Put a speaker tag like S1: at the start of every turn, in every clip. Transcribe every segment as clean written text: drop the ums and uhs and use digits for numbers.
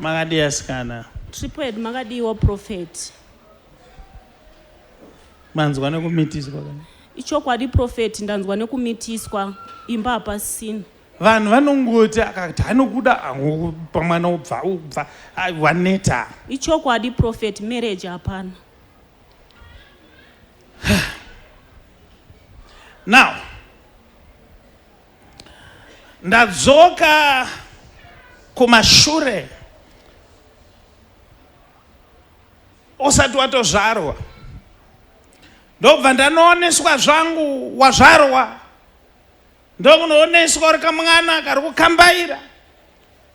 S1: Makadii asikana?
S2: Triple head makadiiwo prophet.
S1: Manzwa nekumitiswa kana?
S2: Ichokwadi prophet ndanzwa nekumitiswa imba hapasisina.
S1: Vanhu vanongoti akati anokuda angokupa mwana ubva ubva waneta.
S2: Ichokwadi prophet marriage hapana.
S1: Now ndadzoka kumashure usati watozvarwa ndobva ndanooneswa zvangu wazvarwa ndokunooneswa uri kamwana kari kukambaira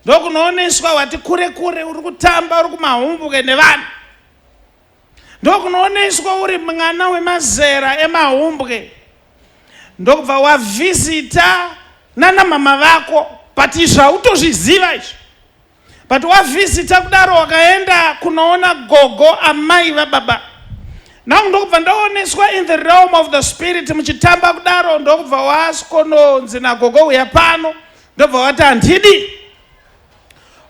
S1: ndokunooneswa wati kure kure uri kutamba uri kumahumbuke nevanhu ndokunooneswa uri mwana wemazera emahumbwe ndokubva wavhizita nana mama vako but izvi hautozviziva izvi but wavhizita kudaro wakaenda kunoona gogo amai vababa now ndokubva ndaoneswa in the realm of the spirit muchitamba kudaro ndokubva waskononzi nagogo uya pano ndobva wati handidi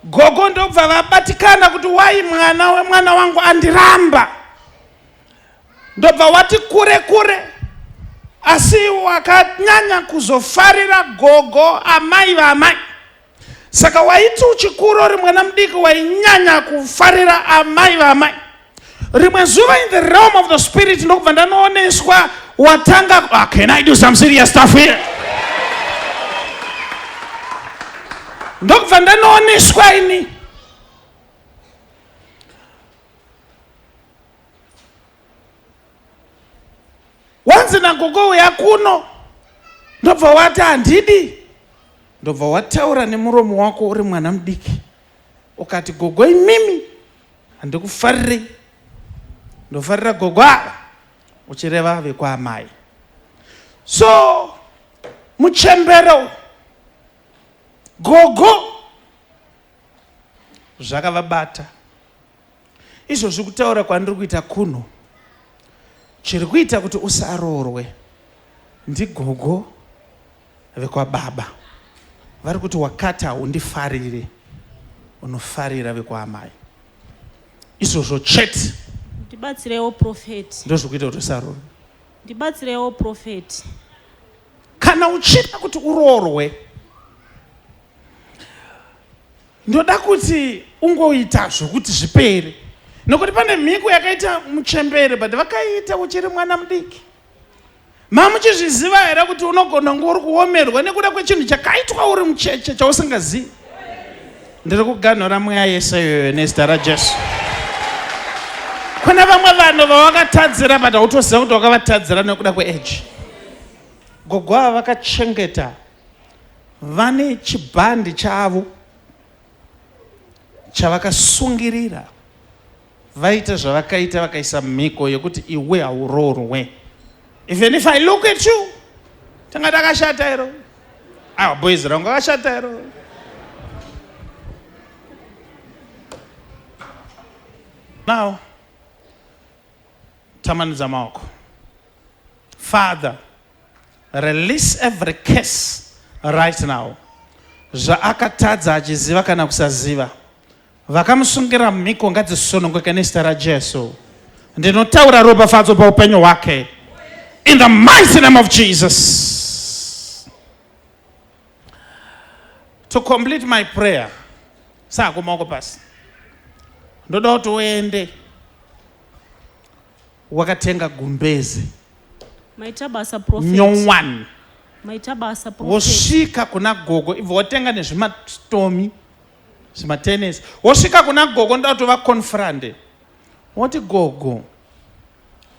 S1: Gogo ndobva vabatikana kuti wai mwana wemwana wangu andiramba. Ndobva wati kure kure asi wakanyanya kuzofarira gogo amai vaamai. Saka waiti uchikura uri mwana mudiki wainyanya kufarira amai vaamai. Rimwe zuva in the realm of the spirit ndokubva ndanooneswa watanga ah, can I do some serious stuff here? Ndokubva ndanooneswa ini wanzi nagogo uya kuno ndobva wati handidi ndobva wataura nemuromo wako uri mwana mudiki ukati gogo imimi Handikufarirei, ndofarira gogo ava, uchireva vekwaamai. So muchembere gogo zvakavabata izvozvi kutaura kwandiri kuita kuno chiri kuita kuti usaroorwe ndigogo Vekwababa vari kuti wakati haundifarire unofarira vekwaamai izvozvo chete.
S2: Ndibatsirewo prophet.
S1: Ndozvikuita kuti usarorwe.
S2: Ndibatsirewo prophet.
S1: Kana uchida kuti uroorwe ndoda kuti ungoita zvokuti zvipere nokuti pane mhiko yakaita muchembere but vakaita uchiri mwana mudiki. Mamuchizviziva here kuti unogona kunge uri kuomerwa nekuda kwechinhu chakaitwa uri mucheche chausingazivi? Ndiri kuganhura mweya yese iyoyo nezita raJesu. Kune vamwe vanhu vawakatadzira but hautoziva kuti wakavatadzira nekuda kweage. Gogo ava vakachengeta vane chibhandi chavo chavakasungirira Vaita zvavakaita vakaisa mhiko yekuti iwe hauroorwe. Even if I look at you, tanga takashata iro. Awa boys rangu akashata iro. Now, tamanidza maoko. Father, release every curse right now. Zvaakatadza achiziva kana kusaziva. Vakamusungira mhiko ngadzisununguke nezita raJesu. Ndinotaura ropafadzo paupenyu hwake. In the mighty name of Jesus. To complete my prayer, sako maoko pasi. Ndoda kuti uende wakatenga gumbeze.
S2: Maita basa prophet.
S1: Nyowani.
S2: Maita basa prophet.
S1: Wosvika kuna gogo ibva watenga nezvimatomi. zvimatenesi wosvika kuna gogo ndoda kuti vaconfrante woti gogo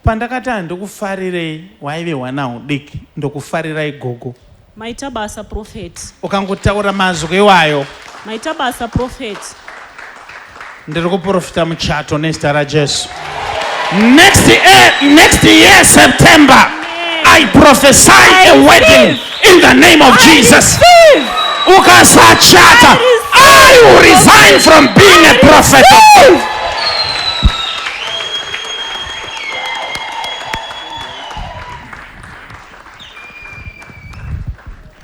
S1: pandakati handikufarirei waive hwana hudiki ndokufarirai gogo
S2: maita basa prophet
S1: ukangotaura mazwi iwayo
S2: maita basa prophet
S1: ndiri kuprofita muchato nezita rajesu next year, next year september i prophesy a wedding in the name of jesus ukasachata i will resign from being a prophet of God.